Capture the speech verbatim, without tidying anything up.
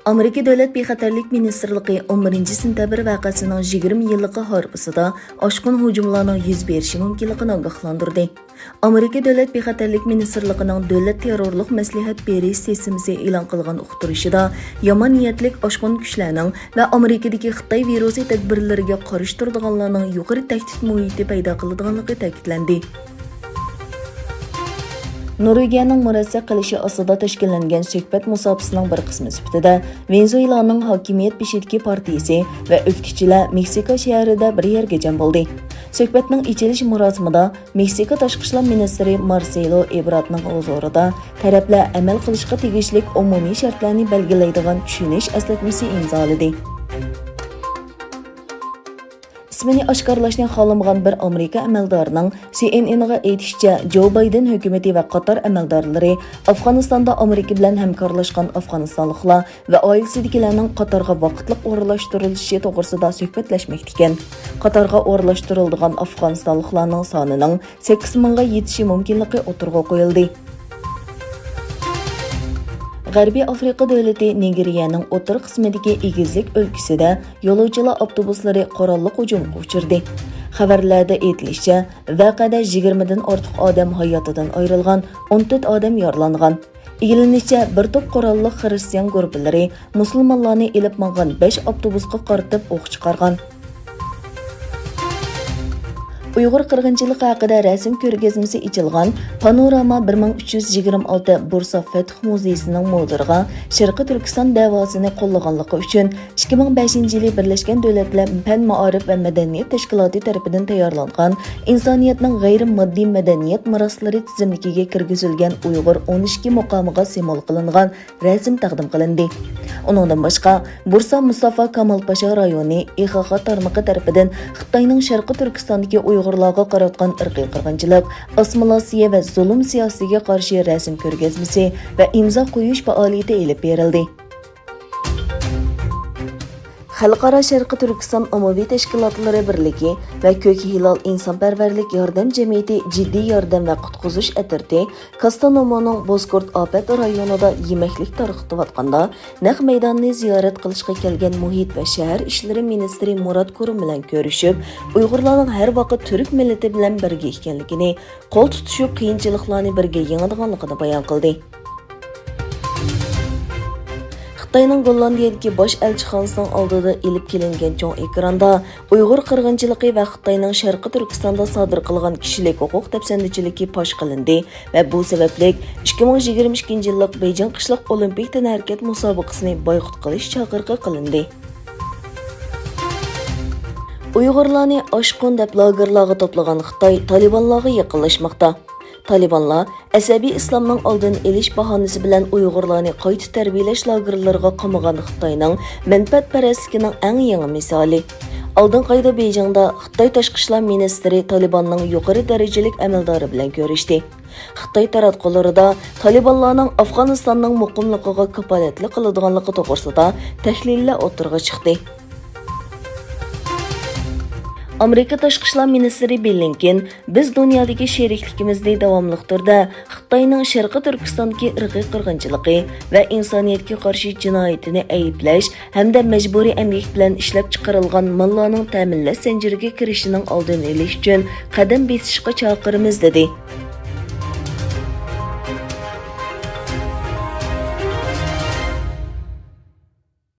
ئامېرىكا دۆلەت بىخەتەرلىك مىنىستىرلىقى ئون بىرىنچى سېنتەبىر ۋەقەسىنىڭ يىگىرمە يىللىقى ھارپىسىدا ئاشقۇن ھۇجۇملارنىڭ يۈز بېرىشى مۇمكىنلىكىنى ئاگاھلاندۇردى. ئامېرىكا دۆلەت بىخەتەرلىك مىنىستىرلىقىنىڭ دۆلەت تېررورلۇق مەسلىھەت بېرىش سىستېمىسى ئېلان قىلغان ئۇقتۇرۇشىدا، يامان نىيەتلىك ئاشقۇن كۈچلەرنىڭ ۋە ئامېرىكىدىكى خىتاي ۋىرۇسى تەدبىرلىرىگە قارشى تۇرىدىغانلارنىڭ يۇقىرى تەھدىت مۇھىتى پەيدا قىلىدىغانلىقى تەكىتلەندى. نورۋېگىيەنىڭ مۇرەسسە قىلىشى ئاستىدا تەشكىللەنگەن سۆھبەت مۇساپىسىنىڭ بىر قىسمى سۈپىتىدە، ۋېنېزۇېلانىڭ ھاكىمىيەت بېشىدىكى پارتىيىسى ۋە ئۆكتىچىلەر مېكسىكا شەھىرىدە بىر يەرگە جەم بولدى. سۆھبەتنىڭ ئېچىلىش مۇراسىمىدا مېكسىكا تاشقى ئىشلار مىنىستىرى مارسېلو ئېبرادنىڭ ھۇزۇرىدا تەرەپلەر ئەمەل قىلىشقا تېگىشلىك ئومۇمىي شەرتلەرنى بەلگىلەيدىغان چۈشىنىش ئەسلىتمىسى ئىمزالىدى. ئىسمىنى ئاشكارىلاشنى خالىمىغان بىر ئامېرىكا ئەمەلدارىنىڭ سى ئېن ئېنغا ئېيتىشىچە، جو بايدېن ھۆكۈمىتى ۋە قاتار ئەمەلدارلىرى ئافغانىستاندا ئامېرىكا بىلەن ھەمكارلاشقان ئافغانىستانلىقلار ۋە ئائىلىسىدىكىلەرنىڭ قاتارغا ۋاقىتلىق ئورۇنلاشتۇرۇلۇشى توغرىسىدا سۆھبەتلەشمەكتىكەن. قاتارغا ئورۇنلاشتۇرۇلىدىغان ئافغانىستانلىقلارنىڭ سانىنىڭ سەككىز مىڭغا يېتىشى مۇمكىنلىقى ئوتتۇرىغا قويۇلدى. غەربىي ئافرىقا دۆلىتى نىگېرىيەنىڭ ئوتتۇرا قىسمىدىكى ئېگىزلىك ئۆلكىسىدە يولۇچىلار ئاپتوبۇسلىرى قوراللىق ھۇجۇمغا ئۇچرىدى. خەۋەرلەردە ئېيتىلىشىچە، ۋەقەدە يىگىرمىدىن ئارتۇق ئادەم ھاياتىدىن ئايرىلغان، ئون تۆت ئادەم يارىلانغان. ئىگىلىنىشىچە، بىر توپ قوراللىق خىرىستىيان گۇرۇپپىلىرى مۇسۇلمانلارنى ئېلىپ ماڭغان بەش ئاپتوبۇسقا قارىتىپ ئوق چىقارغان. ئۇيغۇر قىرغىنچىلىقى ھەققىدە رەسىم كۆرگەزمىسى ئېچىلغان پانوراما بىر مىڭ ئۈچ يۈز يىگىرمە ئالتە بۇرسا فەتھ مۇزېيسىنىڭ مۇدىرىغا شەرقىي تۈركىستان دەۋاسىنى قوللىغانلىقى ئۈچۈن ئىككى مىڭ بەشىنچى يىلى بىرلەشكەن دۆلەتلەر پەن، مائارىپ ۋە مەدەنىيەت تەشكىلاتى تەرىپىدىن تەييارلانغان ئىنسانىيەتنىڭ غەيرىي ماددىي مەدەنىيەت مىراسلىرى تىزىملىكىگە كىرگۈزۈلگەن ئۇيغۇر ئون ئىككى مۇقامىغا سىمۋول قىلىنغان رەسىم تەقدىم قىلىندى. ئۇنىڭدىن باشقا، بۇرسا مۇستافا كامال پاشا رايونى ئى خې خې تارمىقى تەرىپىدىن خىتاينىڭ شەرقىي تۈركىستاندىكى ئۇيغۇرلارغا قاراتقان ئىرقىي قىرغىنچىلىق، ئاسسىمىلياتسىيە ۋە زۇلۇم سىياسىتىگە قارشى رەسىم كۆرگەزمىسى ۋە ئىمزا قويۇش پائالىيىتى ئېلىپ بېرىلدى. خەلقئارا شەرقىي تۈركىستان ئاممىۋى تەشكىلاتلىرى بىرلىكى ۋە كۆك ھىلال ئىنسانپەرۋەرلىك ياردەم جەمئىيىتى جىددىي ياردەم ۋە قۇتقۇزۇش ئەترىتى كاستانومونىڭ بوسكورت ئاپەت رايونىدا يېمەكلىك تارقىتىۋاتقاندا، نەق مەيداننى زىيارەت قىلىشقا كەلگەن مۇھىت ۋە شەھەر ئىشلىرى مىنىستىرى مۇرات كۇرۇم بىلەن كۆرۈشۈپ، ئۇيغۇرلارنىڭ ھەر ۋاقىت تۈرك مىللىتى بىلەن بىرگە ئىكەنلىكىنى، قول تۇتۇشۇپ قىيىنچىلىقلارنى بىرگە يېڭىدىغانلىقىنى بايان قىلدى. خىتاينىڭ گوللاندىيەدىكى باش ئەلچىخانىسىنىڭ ئالدىدا ئېلىپ كېلىنگەن چوڭ ئېكراندا ئۇيغۇر قىرغىنچىلىقى ۋە خىتاينىڭ شەرقىي تۈركىستاندا سادىر قىلغان كىشىلىك ھوقۇق دەپسەندىچىلىكى پاش قىلىندى ۋە بۇ سەۋەبلىك ئىككى مىڭ يىگىرمە ئىككىنچى يىللىق بېيجىڭ قىشلىق ئولىمپىك تەنھەرىكەت مۇسابىقىسىنى بايقۇت قىلىش چاقىرىقى قىلىندى. ئۇيغۇرلارنى ئاشقۇن دەپ لاگېرلارغا توپلىغان خىتاي تالىبانلارغا يېقىنلاشماقتا. تالىبانلار ئەسەبىي ئىسلامنىڭ ئالدىنى ئېلىش باھانىسى بىلەن ئۇيغۇرلارنى قايتا تەربىيەلەش لاگېرلىرىغا قامىغان خىتاينىڭ مەنپەئەتپەرەسلىكىنىڭ ئەڭ يېڭى مىسالى. ئالدىنقى ئايدا بېيجىڭدا خىتاي تاشقى ئىشلار مىنىستىرى تالىباننىڭ يۇقىرى دەرىجىلىك ئەمەلدارى بىلەن كۆرۈشتى. خىتاي تاراتقۇلىرىدا تالىبانلارنىڭ ئافغانىستاننىڭ مۇقىملىقىغا كاپالەتلىك قىلىدىغانلىقى توغرىسىدا تەھلىللەر ئوتتۇرىغا چىقتى. ئامېرىكا تاشقى ئىشلار مىنىستىرى بلىنكېن، بىز دۇنيادىكى شېرىكلىكىمىزنى داۋاملىق تۈردە خىتاينىڭ شەرقىي تۈركىستاندىكى ئىرقىي قىرغىنچىلىقى ۋە ئىنسانىيەتكە قارشى جىنايىتىنى ئەيىبلەش ھەمدە مەجبۇرىي ئەمگەك بىلەن ئىشلەپچىقىرىلغان ماللارنىڭ تەمىنلەش زەنجىرىگە كىرىشىنىڭ ئالدىنى ئېلىش ئۈچۈن قەدەم بېسىشقا چاقىرىمىز، دېدى.